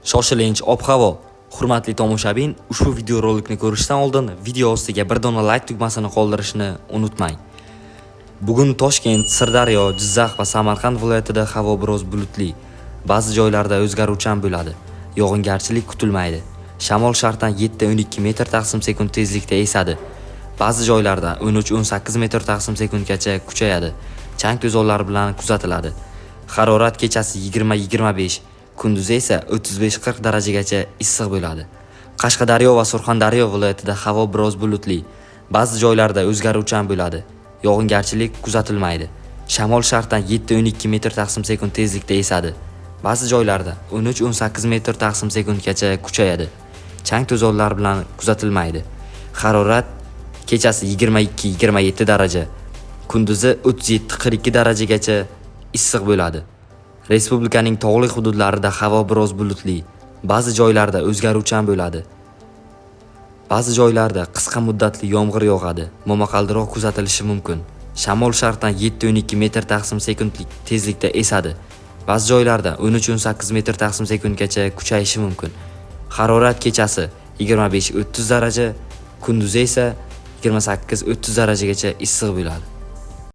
Shoshilinch ob-havo. Hurmatli tomoshabin, ushbu videorolikni ko'rishdan oldin video ostiga bir dona like tugmasini qoldirishni unutmang. Bugun Toshkent, Sirdaryo, Jizzax va Samarqand viloyatida havo biroz bulutli. Ba'zi joylarda o'zgaruvchan bo'ladi. Yog'ingarchilik kutilmaydi. Shamol sharqdan 7-12 metr taqsim sekund tezlikda esadi. Ba'zi joylarda 13-18 metr taqsim sekundgacha kuchayadi. Chang to'zonlar bilan kuzatiladi. Harorat kechasi 20-25, kunduzi esa 35-40 darajagacha issiq bo'ladi. Qashqadaryo va Surxondaryo viloyatida havo biroz bulutli. Ba'zi joylarda o'zgaruvchan bo'ladi. Yog'ingarchilik kuzatilmaydi. Shamol sharqdan 7-12 metr taqsim sekund tezlikda esadi. Ba'zi joylarda 13-18 metr taqsim sekundgacha kuchayadi. Chang to'zonlar bilan kuzatilmaydi. Harorat kechasi 22-27 daraja, kunduzi 37-42 darajagacha issiq bo'ladi. Respublikaning tog'li hududlarida havo biroz bulutli, ba'zi joylarda o'zgaruvchan bo'ladi. Ba'zi joylarda qisqa muddatli yomg'ir yog'adi, momaqaldiroq kuzatilishi mumkin. Shamol sharqdan 7-12 metr taqsim sekundlik tezlikda esadi. Ba'zi joylarda 13-18 metr taqsim sekundgacha kuchayishi mumkin. Harorat kechasi 25-30 daraja, kunduzi esa 28-30 darajagacha issiq bo'ladi.